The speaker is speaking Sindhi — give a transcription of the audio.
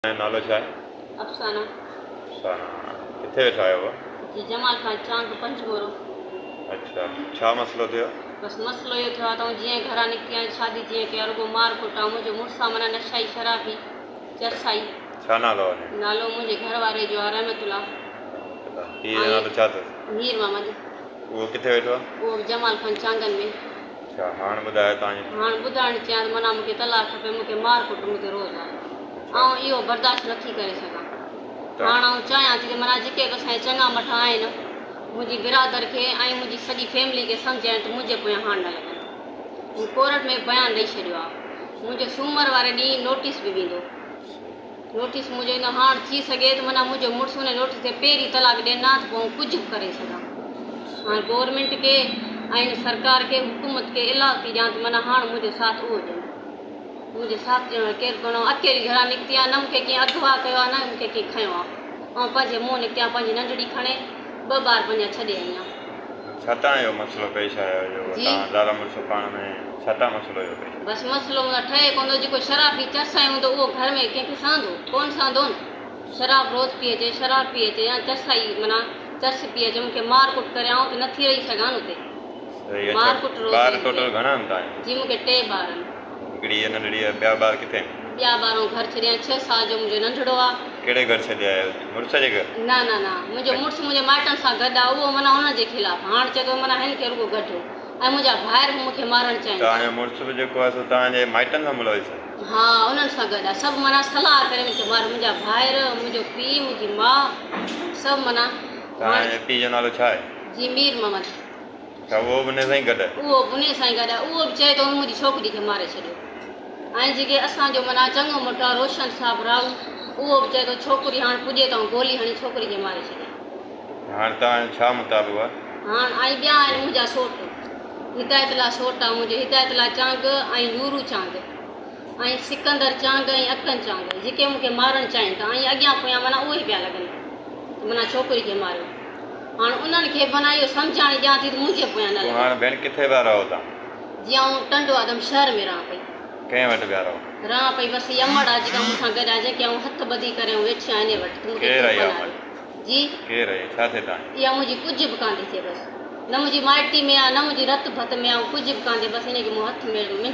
جو نالو ڇا آهي؟ افسانه. افسانه ڪٿي ويٺا آهيو بابا؟ جي جمال خان چانگ پنجمورو. اڇا ڇا مسئلو ٿيو؟ بس مسئلو اهو ٿيو آهي ته آئون جيئن گهران نڪتي آهيان شادي جيئن ڪئي آهي رڳو مار ڪٽ آهي منهنجو مڙس آهي معنيٰ نشائي شرابي چرسائي. ڇا نالو آهي ان جو؟ نالو منهنجي گهر واري جو آهي رحمت الله. رحمت الله پيء جو نالو ڇا اٿس؟ مير محمد. اهو ڪٿي ويٺو آهي؟ اهو به جمال خان چانگن ۾. اڇا هاڻ ٻڌايو توهان جي. هاڻ ٻڌائڻ چاهيان ته معنيٰ مون کي طلاق کپي مون کي مار ڪٽ مون تي روز آهي آئون اهو برداشت نٿي ڪري سگهان هاڻ آئون چاهيان ٿي ته معنيٰ جيڪي به اسان جا چڱا مٺا آهن منهنجي برادر کي ۽ منهنجي سڄي فيملي کي سمجهائين ته منهنجي پويان هاڻ نه لڳن مون ڪورٽ ۾ بيان ڏئي ڇڏيو آهي منهنجو سومر واري ڏينهن نوٽيس به ويندو. نوٽيس منهنجو ايندو هاڻ ٿي سگهي ته معنيٰ منهنجو مڙس ان نوٽيس تي پهرين طلاق ڏين ها ته پوء آئون ڪجهه به ڪري سگهان. هاڻ گورنمينٽ کي ۽ هن سرڪار کي حڪومت کي اعلان ٿي ڏيان ته معنيٰ هاڻ منهنجو ساٿ اهو ڏين. منهنجو ساٿ ڏيڻ وارو ڪير ڪونه. آئون اڪيلي گهران نڪتي آهيان نه مون کي ڪنهن اغوا ڪيو آهي نه مون کي ڪنهن کنيو آهي. آئون پنهنجي منهن نڪتي آهيان پنهنجي ننڍڙي کڻي ٻه ٻار پنهنجا ڇڏي آئي آهيان. ڇا تان اهو مسئلو پيش آيو جو توهان زال مڙس پاڻ ۾ ڇا تان مسئلو اهو پيش آيو؟ بس مسئلو مون سان ٺهي ڪونه ٿو جيڪو شراب پي چرس آيو هوندو اهو گهر ۾ ڪنهن کي سهندو ڪونه سهندو نه شراب روز پي اچي شراب پي اچي يا چرس آئي معنيٰ چرس پي اچي مون کي مار ڪٽ ڪري آئون ته نٿي رهي سگهان نه اتي صحيح مار اڇا ڪٽ روز ٻار ايندي ٽوٽل آهي گهڻا آهن توهان جا؟ جي مون کي ٽي ٻار آهن. هڪڙي هيء ننڍڙي آهي ٻيا ٻار ڪٿي آهن؟ ٻيا ٻار آئون گهر ڇڏي آيان ڇهه سال جو منهنجو ننڍڙو آ. ڪهڙي گهر ڇڏي آيا آهيو مڙس جي گهر؟ نه نه نه منهنجو مڙس منهنجي مائٽن سان گڏ آ اهو معنيٰ انهن جي خلاف آ هاڻ چئي ٿو معنيٰ هن کي رڳو گڍو ۽ منهنجا ڀائر به مون کي مارڻ چاهين ٿا. توهان جو مڙس به جيڪو آهي سو توهان جي مائٽن سان ملوث آهي؟ ها انهن سان گڏ آ سڀ معنيٰ صلاح ڪري مون کي ماريو منهنجا ڀائر منهنجو پيء منهنجي ماء سڀ معنيٰ هاڻ. توهان جي پيء جو نالو ڇا آهي؟ جي مير محمد. ڇا اهو به انهي سان ئي گڏ آهي؟ اهو به انهي سان ئي گڏ آهي. اهو به چئي ٿو هن منهنجي ڇوڪري کي ماري ڇڏيو. ۽ جيڪي اسان جو معنيٰ چڱو مٽ آهي روشن صاحب راهو اهو به چئي ٿو ڇوڪري هاڻ پڄي ته آئون گولي هڻي ڇوڪري کي ماري ڇڏيان. هاڻ توهان جو ڇا مطالبو آهي؟ هاڻ ۽ ٻيا آهن منهنجا سوٽ. هدايت الله سوٽ آهي منهنجو هدايت الله چانگ ۽ نورو چانگ ۽ سڪندر چانگ ۽ اڪن چانگ جيڪي مون کي مارڻ چاهين ٿا ۽ اڳيان پويان معنيٰ اهي پيا لڳن ته معنيٰ ڇوڪري کي ماريو. هاڻ انهن کي بنا اهو سمجهاڻي ڏيان ٿي ته منهنجي پويان نه پوء لڳن. هاڻ ڀيڻ ڪٿي پيا رهو توهان؟ جي آئون ٽنڊو آدم شهر ۾ رهان پئي. ڪنهن وٽ پيا رهو؟ رهان پئي بس هي امڙ آ جيڪا مون سان گڏ آ جنهن کي آئون هٿ ٻڌي ڪري آئون ويٺي آهيان انهي وٽ ته مون کي ڪير تون آهي اها پناهه امڙ؟ ڏي. جي. ڪير آهي؟ ڇا ٿئي توهان جي؟ اها منهنجي ڪجهه به ڪانه ٿي ٿئي بس. نه منهنجي مائٽي ۾ آ نه منهنجي رت ڀت ۾ آ ڪجهه به ڪانه ٿئي بس انهي کي مون هٿ ۾.